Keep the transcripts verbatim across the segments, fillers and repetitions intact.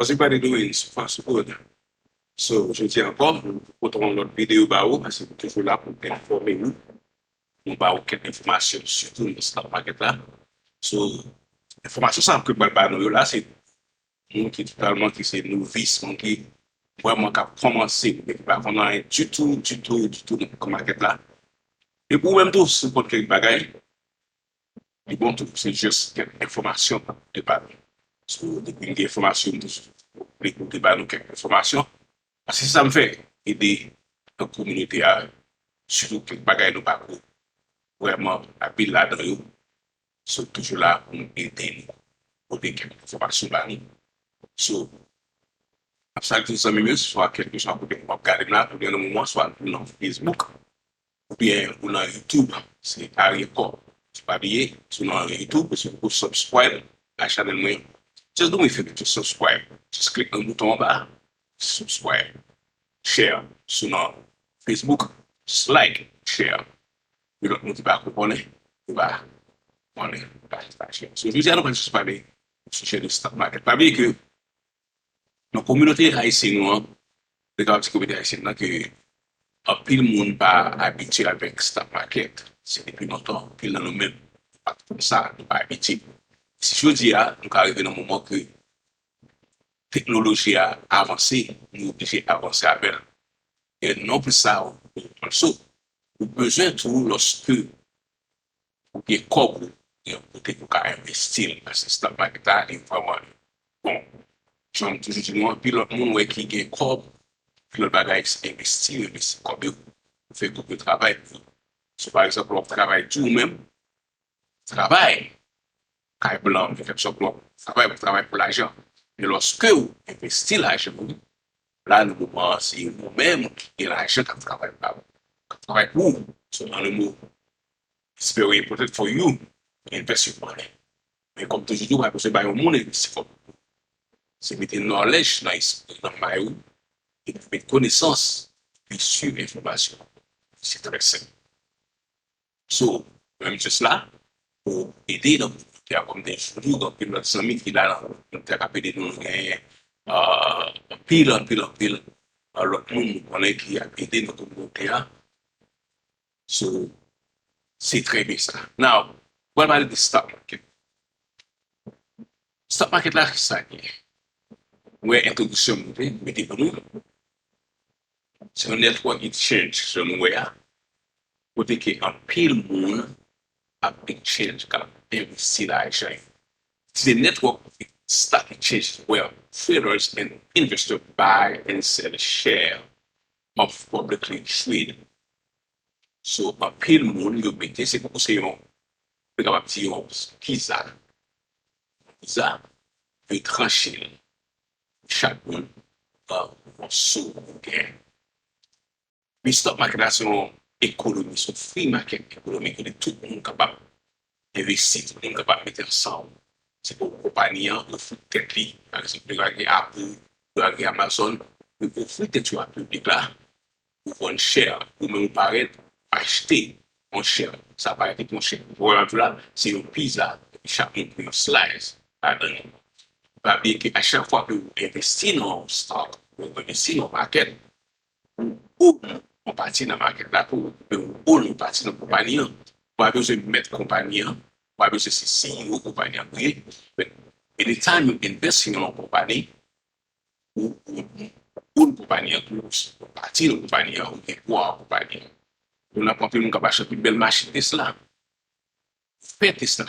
What's everybody doing so far, so good? So, jodi ankò, m pote yon lòt videyo ba ou, paske m toujou la pou m enfòme ou. M ba ou kèk enfòmasyon, sitou nan stock market la. So, enfòmasyon sa ke m pral ba nou yo la, se moun ki totalman ki se novis, moun ki vrèman k ap kòmanse, men ki pa konn anyen ditou, ditou, ditou nan market la. E pou ou menm tou, si w konn kèk bagay, li bon tou, se jis kèk enfòmasyon de baz. So, depi m gen enfòmasyon, m toujou vle pou te ba nou kèk enfòmasyon. Paske se sa m fè, ede nan kominote a, sitou kèk bagay nou pa ko vrèman abile ladan yo. So, toujou la pou m ede nou, pote kèk enfòmasyon ba nou. So, ap salye tout zanmi m yo, swa kèlkeswa kote w ap gade m la, oubyen nan moman, swa nou nan Facebook, oubyen ou nan YouTube, se Ariel Corps. So, pa bliye, si w nan YouTube, si w poko subscribe a chanèl mwen, just do me a favor, just subscribe. Just klik nan bouton anba, subscribe, share. Si w nan Facebook, just like, share. Pou lòt moun ki pa ko konnen, yo pa konnen, yo pa, pa share. So, jodi a, nou pral jis pale sijè de stock market. Pa bliye ke nan kominote ayisyen nou an, nou kapab di kominote ayisyen nan ke anpil moun pa abitye avèk stock market. Se depi lontan, anpil nan nou menm, nou pa t konn sa, nou pa abitye. Si jodi a, nou ka rive nan moman ke teknoloji a avanse, nou oblije avanse avè l. E non plis sa, ou, ou, so, ou bezwen tou, lòske ou gen kòb ou, gen yon kote pou ka envesti l, paske stock market la, li vrèman bon. Jan m toujou di nou, anpil lòt moun wè ki gen kòb, anpil lòt bagay, se envesti, envesti kòb yo, fè kòb yo travay pou ou. So, pa egzanp, w ap travay di ou menm, travay, kay blan, men fè sòt w ap travay, w ap travay pou lajan. Men lòske w envesti lajan ou, la, nan moman an, se ou menm ki gen lajan k ap travay la, k ap travay pou ou. So, nan le mo, it's very important for you to invest your money. Men kòm toujou di, w pa bezwen bay yon moun envesti kòb. Se mete knowledge nan espri, nan may ou, epi mete konesans, epi swiv enfòmasyon. Se trè senp. So, mwen, m jis la pou ede nan kominote a, kòm te jodi, gen anpil lòt zanmi ki la nan kominote a k ap ede nou, nou genyen, euh, anpil, anpil, anpil, euh, lòt moun nou konnen ki ap ede nan kominote a. So, se trè byen sa. Now, mwen pral pale de stock market. Stock market la, ki sa l ye? Ou wè entwodiksyon m te mete pou nou. Se yon network exchange, jan nou wè a. Kote ke anpil moun ap exchange, k ap envesti lajan yo. It's a network of stock exchange where traders and investors buy and sell share of publicly traded. So, anpil moun yo mete, se tankou se yon, nou kapab di yon kiza. Kiza, yo tranche l. Chak moun, euh, yon so ou gen. Men stock market la, se yon ekonomi, se yon free market ekonomi kote tout moun kapab envesti, tout moun kapab mete ansanm. Se pou konpayi an ofri tèt li. Pa egzanp, yo ka gen Apple, yo ka gen Amazon, yo ofri tèt yo a piblik la pou vann share, ou menm ou parèt, achte yon share. Sa parèt pi chè. Pwoblèm la, se yon pizza, epi chak moun pran yon slice ladan li. Pa bliye ke a chak fwa ke ou envesti nan yon stock, ou envesti nan yon market, ou own yon pati nan market la tou, men ou own yon pati nan konpayi an. Ou pa bezwen mèt konpayi an, ou pa bezwen se C E O konpayi an pou ye. But anytime you invest nan yon konpayi, ou, ou, ou own konpayi an tou, ou se yon pati nan konpayi an, ou gen pwa nan konpayi an. Nou nan anpil moun k ap achte pi bèl machin Tesla. Fè Tesla.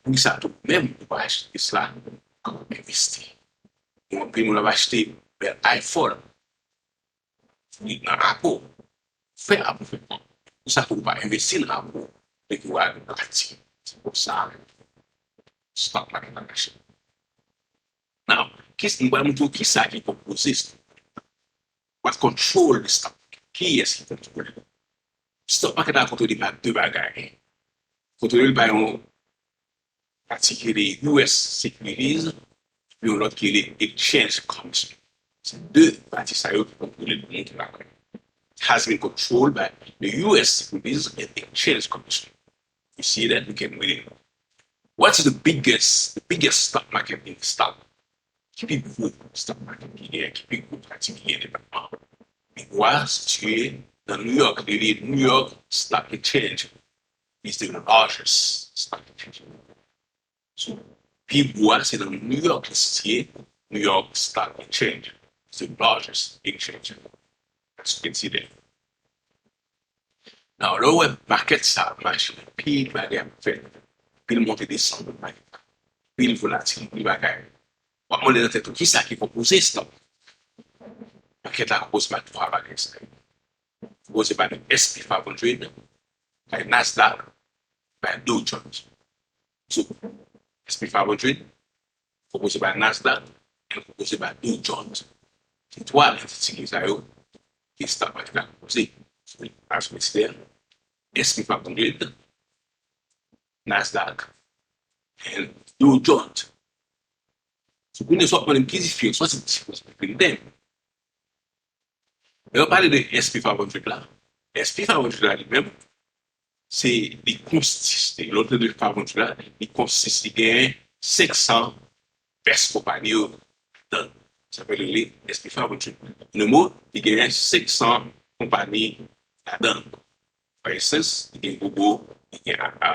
Poukisa tou menm ou pa achte Tesla, ou envesti? Gen anpil moun ap achte bèl iPhone. Li nan Apple. Fè Apple fè kòb. Poukisa tou ou pa envesti nan Apple? Epi w al pati. Se pou sa stock market la mache. Now, kis, m pral montre w kisa ki konpoze stock market. What control the stock market? Kiyès ki kontwole l? Stock market la kontwole pa de bagay. Kontwole l pa yon pati ki rele U S Securities, epi yon lòt ki rele Exchange Commission. Se de pati sa yo ki kontwole l pou moun ki pa kwè. Has been controlled by the U S Securities and Exchange Commission. You see that? We can read it. What is the biggest, the biggest stock market in the stock? ki pi gwo stock market ki genyen, ki pi gwo pratik ki genyen nan depatman. Pi gwo a sitiye nan New York, li rele New York Stock Exchange. It's the largest stock exchange. So, pi gwo a se nan New York li sitiye, New York Stock Exchange. It's the largest exchange. As you can see there. Now, lè w wè market sa ap mache, pil bagay ap fèt, pil monte desann, pil volatil, pil bagay. W ap mande nan tèt ou, kisa ki konpoze stock? Market la konpoze pa twa bagay sa yo. Konpoze pa de S and P five hundred, pa Nasdaq, pa Dow Jones. So, S and P five hundred, konpoze pa Nasdaq, e konpoze pa Dow Jones. Se twa antite sa yo ki stock market la konpoze. As we see there, S and P five hundred, Nasdaq, and Dow Jones. So, kounye a, sa w ap mande m ki diferans, sa se diferans pou Clinton. Lè yo pale de S and P five hundred la, S and P five hundred la li menm, se li konsiste, lè w tande five hundred la, li konsiste, li genyen senk san best konpayi yo ladan l. Sa fè l rele S and P five hundred. Nan mo, li genyen senk san konpayi ladan l. For instance, li gen Google, li gen a, a,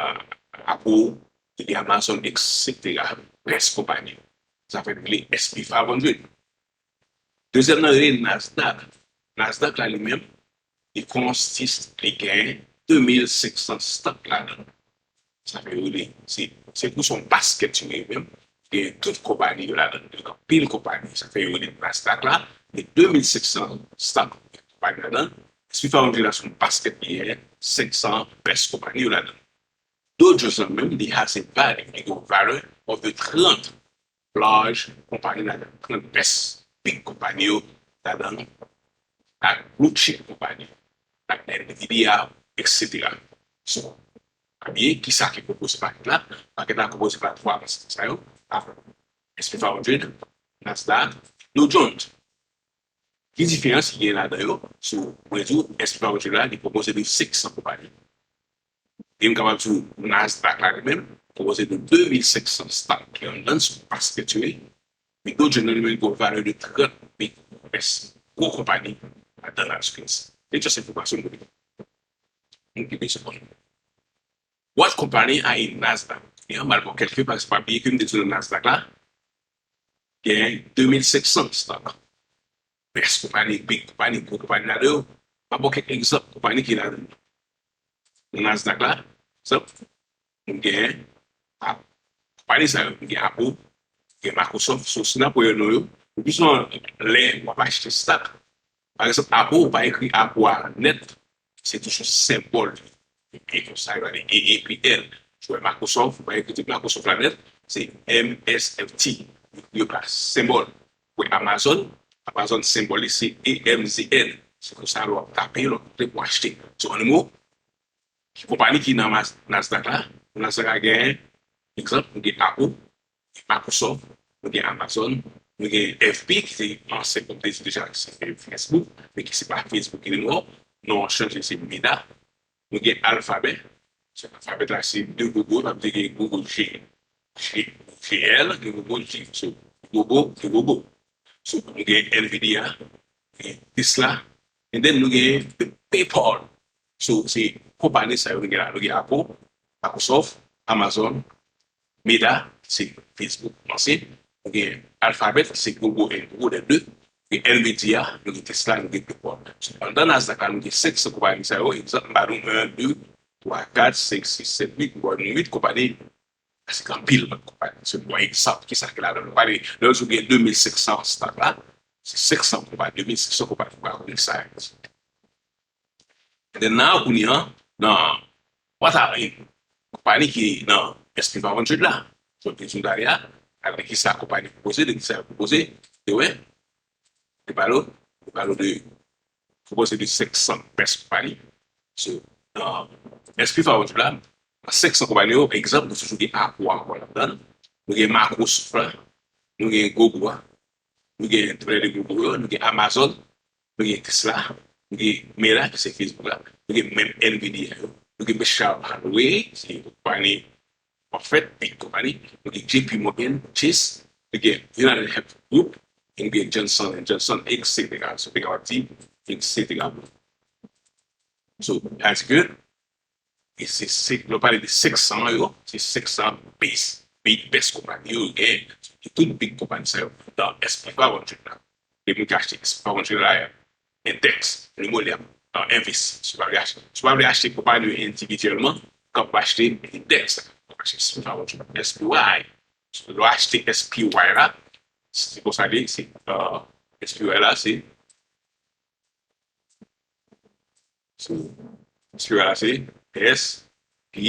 Apple, li gen Amazon, et cetera. Best konpayi yo. Sa fè l rele S and P five hundred. Dezyèm nan rele Nasdaq. Nasdaq la li menm, li konsiste, li gen de mil senk san stock ladan l. Sa fè yo rele, se, se pou se yon basket yo ye menm, gen tout konpayi yo ladan l, gen anpil konpayi. Sa fè yo rele Nasdaq la, gen de mil senk san stock konpayi ladan l. S and P five hundred la se yon basket li ye, senk san best konpayi yo ladan l. Dow Jones la menm, li has a value, li gen yon valè of the trant large konpayi ladan, trant best big konpayi yo ladan, ak blue chip konpayi, ak Nvidia, et cetera. So, ebyen, kisa ki konpoze market la? Market la konpoze pa twa sa yo, S and P five hundred, Nasdaq, Dow Jones. Ki diferans ki gen ladan yo? So, mwen di w, S and P five hundred la, li konpoze de senk san konpayi. E m kapab di w, Nasdaq la li menm, konpoze de de mil senk san stock ki anndan l, se yon basket yo ye. Men Dow Jones nan li menm, li gen yon valè de trant mil best gwo konpayi ladan l. Se just enfòmasyon pou nou. Moun ki bezwen konnen. What company are in Nasdaq? E an, m al pran kèlke, paske pa bliye ke m te di w nan Nasdaq la, gen de mil senk san stock. Best konpayi, big konpayi, gwo konpayi ladan yo. M ap ba w kèk egzanp konpayi ki ladan. Nan Nasdaq la, egzanp, nou gen Apple. Konpayi sa yo, nou gen Apple, gen Microsoft. So, si n ap wè non yo, le pli souvan lè w ap achte stock, pa egzanp, Apple, ou pa ekri Apple a nèt, se toujou senbòl li. E konsa, yo rele A A P L. Ou wè Microsoft, ou pa ekri Microsoft la nèt, se M S F T. Yo pa senbòl. Ou wè Amazon, Amazon senbòl li se A M Z N. Se konsa, lè w ap tape, lè w ap tape pou achte. So, an mo, ki konpayi ki nan Nasdaq la? Nasdaq la gen, egzanp, nou gen Apple, Microsoft, nou gen Amazon, nou gen F B, ki se ansyen, kòm te di deja, se Facebook, men ki se pa Facebook anymore, non an chanje, se Meta. Nou gen Alphabet, se Alphabet la, se de Google, sa vle di gen Google G, G, G L, gen Google G, so, Google, gen Google. So, nou gen Nvidia, nou gen Tesla, and then nou gen PayPal. So, se konpayi sa yo nou gen la. Nou gen Apple, Microsoft, Amazon, Meta, se Facebook, ansyen. Nou gen Alphabet, se Google and Google, lè de. Nou gen Nvidia, nou gen Tesla, nou gen PayPal. So, anndan Nasdaq la, nou gen senk san konpayi sa yo. Egzanp, m ba nou en, de, twa, kat, senk, sis, sèt, uit, nou ba nou uit konpayi. Paske anpil lòt konpayi. Se yon egzanp ki sa ki ladan. Nou pale, lè yo di w gen de mil senk san stock la, se senk san konpayi, de mil senk san konpayi, konpayi sa. And then now, kounye a, nan, what are, konpayi ki nan S and P five hundred la. So, te di m talè a, avèk ki sa konpayi konpoze, de ki sa yo konpoze, te wè, te pale, te pale de, konpoze de senk san best konpayi. So, nan S and P five hundred la, nan senk san konpayi yo, egzanp, nou toujou gen Apple ankò ladan, nou gen Microsoft la, nou gen Google a, nou gen trè de Google yo, nou gen Amazon, nou gen Tesla, nou gen Meta, ki se Facebook la, nou gen menm Nvidia yo, nou gen Berkshire Hathaway, se konpayi, an fèt, big konpayi, nou gen J P Morgan Chase, nou gen United Health Group, nou gen Johnson and Johnson, et cetera. So, nou kapab di, et cetera. So, that's good. E se, se, lè w pale de senk san yo, se senk san best, big best konpayi yo gen, se tout big konpayi sa yo nan S and P five hundred la. E moun ki achte S and P five hundred la, endèks, nou monè an, envesti. Si w pa vle achte, si w pa vle achte konpayi yo endividyèlman, w kapab achte endèks, w achte S and P five hundred, S P Y. Lè w achte S P Y la, se konsa li, se, euh, S P Y la, se, se, S P Y la, se S P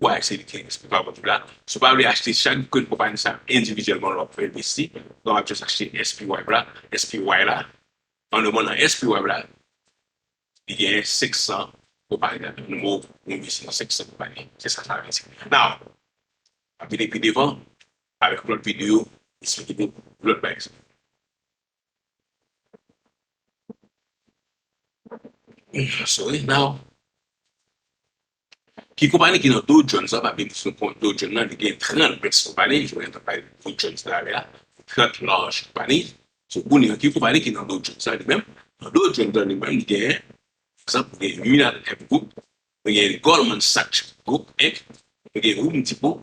Y, se li ki S P Y la. Si w pa vle achte chak grenn konpayi sa endividyèlman lè w ap envesti, w kapab just achte S P Y la, S P Y la. An nou nan S P Y la, li gen senk san konpayi la. Nou, nou envesti nan senk san konpayi. Se sa sa vle di. Now, ap vini pi devan, avèk lòt videyo, eksplike nou lòt bagay sa. Sorry, now. Ki konpayi ki nan Dow Jones la? Pa bliye sou kont Dow Jones la, li gen trant best konpayi, jan nou t ap pale Dow Jones la, la, trant large konpayi. So, kounye a, ki konpayi ki nan Dow Jones la, li menm? Nan Dow Jones la, li menm, li gen, pa egzanp, li gen United Health Group, li gen Goldman Sachs Group, Inc, li gen Home Depot,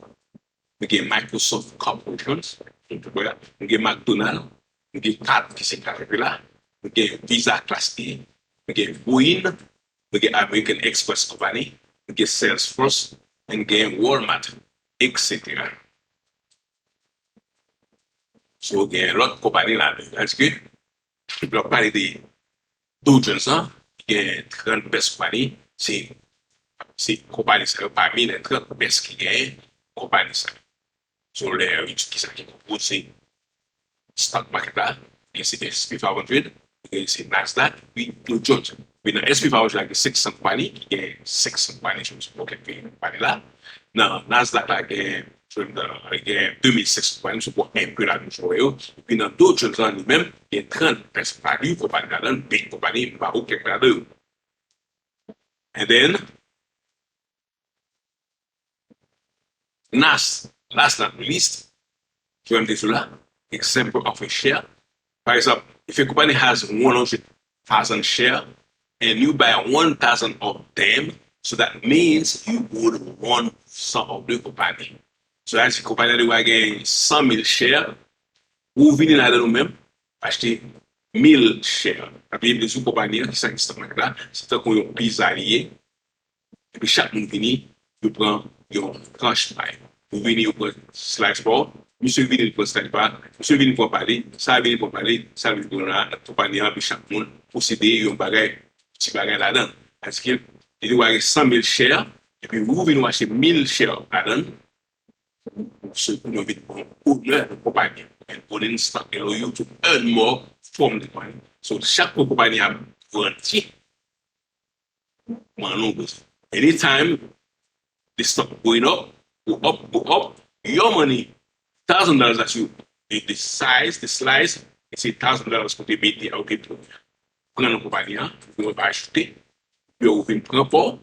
nou gen Microsoft Corporation, nou gen McDonald, nou gen Kat ki se Caterpillar, nou gen Visa Class A, nou gen Boeing, nou gen American Express Company, nou gen Salesforce, nou gen Walmart, et cetera. So, gen lòt konpayi la, tandis ke lè w pale de Dow Jones lan, gen trant best konpayi, se, se konpayi sa yo pami lè trant best ki genyen konpayi sa yo. So, lè yo di kisa ki pi gwo, se stock market la, gen se S and P five hundred, gen se Nasdaq, epi Dow Jones. Epi nan S and P five hundred la, gen senk san konpayi, ki gen senk san konpayi, sou kèk konpayi la. Nan Nasdaq la, gen, gen de mil senk san konpayi, sou pou enpe la nou jwe yo. Epi nan Dow Jones la, li menm, gen trant best value konpayi ladan, big konpayi, m pa wè kèk ladan yo. And then, last, last not least, ki mwen te sou la, example of a share. Pa egzanp, if a company has one hundred thousand share and you buy one thousand of them, so that means you own one percent of the company. So, that si konpayi a gen san mil share, ou vini ladan ou menm, achte mil share. Epi, li sou konpayi a, ki sa ki stock market la, se tankou yon pizza li ye. Epi chak moun vini, yo pran yon tranch pay. Ou vini, yo pran slice pa w. Misye vini, li pran slice pa l. Misye vini, pran pa li. Sa vini, pran pa li. Sa vini, pran la. Konpayi an, epi chak moun posede yon bagay, ti bagay ladan. Paske, li te gen san mil share, epi ou vini, ou achte mil share ladan. So, nou vin pran owner nan konpayi. And owning stock allow you to earn more from the money. So, chak fwa konpayi a grandi, money w bezwen. Anytime the stock going up, go up, go up, your money, thousand dollars that you, the, the size, the slice, it's a thousand dollars pou te mete, ok, pou pran nan konpayi an, pou yo pa ajoute, yo vin pran pa w,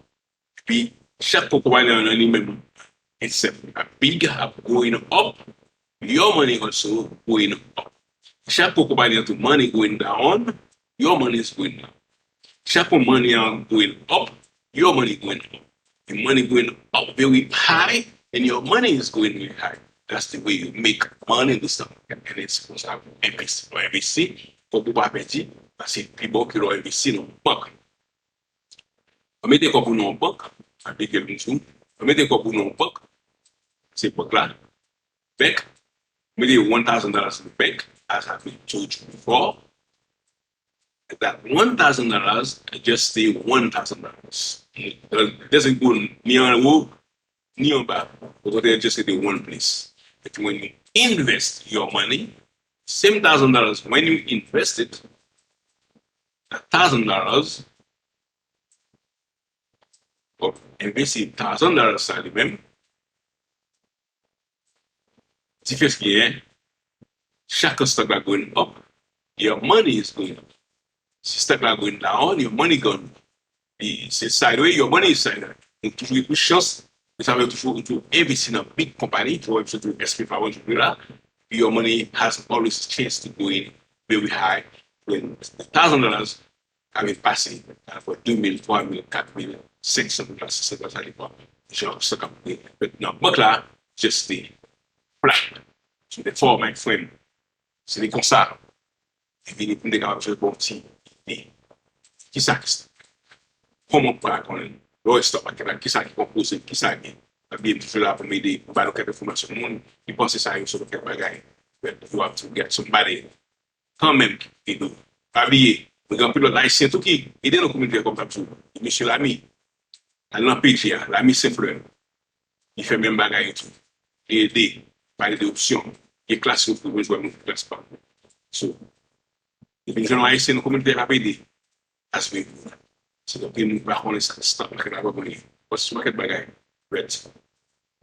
epi chak fwa konpayi an nan li menm, it's a, a big, a going up, your money also going up. Chak fwa konpayi an tou money going down, your money is going down. Chak fwa money an going up, your money going up. The money going up very high, and your money is going very high. That's the way you make money in the stock market. And it's konsa pou envesti. Pou envesti, fòk ou pa pèdi, paske pi bon ke lè w envesti nan bank. Ou mete kòb ou nan yon bank, aplike l konsa. Ou mete kòb ou nan yon bank, se bank la, bank, ou mete one thousand dollars in the bank, as I told you before, that one thousand dollars just stay one thousand dollars. It doesn't go ni anwo, ni anba. Okontrè, just stay one place. But when you invest your money, same thousand dollars, when you invest it, that thousand dollars, bon, envesti thousand dollars sa li menm, diferans ki genyen, chak stock la going up, your money is going up. Si stock la going down, your money going down. E se sideways, your money is sideways. Ou toujou gen plis chans, e sa vle toujou, ou toujou envesti nan big company, toujou envesti nan S and P five hundred la, your money has always a chance to go in very high. When thousand dollars ka vin pase, ka fè de mil, twa mil, kat mil, senk san dola, sis san dola, sa depann jan sa ka moute. But nan bank la, just stay flat. So therefore, my friend, se li konsa. Epi m te kapab jwenn bon ti ide. Kisa ki, kòman pou pa konnen lè w stock market la, kisa ki konpoze, kisa gen. Ebyen, m toujou la pou m ede, pou ba nou kèk enfòmasyon moun ki panse sa yo se kèk bagay. But you have to get somebody kanmenm ki ede w. Pa bliye, mwen gen anpil lòt Ayisyen tou ki ede nan kominote a kòm sa m di w. Mesye Lami, al nan page a, Lami Saint Fleur. Li fè menm bagay yo tou. Li ede, pale de opsyon. Gen klas yo pou jwenn moun klas pa. So, epi m jwenn Ayisyen nan kominote a ap ede. As we go. Se tankou moun pa konnen sa stock market la pa konnen. But stock market bagay. But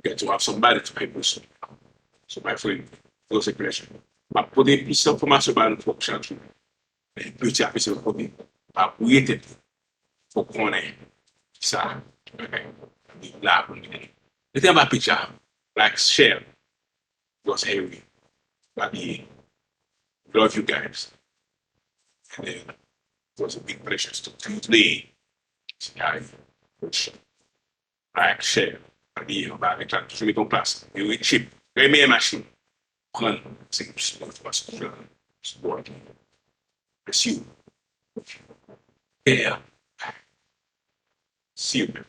you have somebody to pay for. So my friend, it was a pleasure. M ap pote plis enfòmasyon ba nou chak jou. Men piti a piti nou pote. Pa bouye tèt ou. Fòk konnen sa. Li la pou nou. Rete anba page a. Like, share. Because hey, we, pa bliye. Love you guys. And then it was a big pleasure to today. Like, share. Pa bliye, anba avèk la, toujou mete yon plas. Yo, we cheap. Gen meyè machin. Pran. Se yon sipò, sipò, sipò. Bless you. Yeah. See you, man.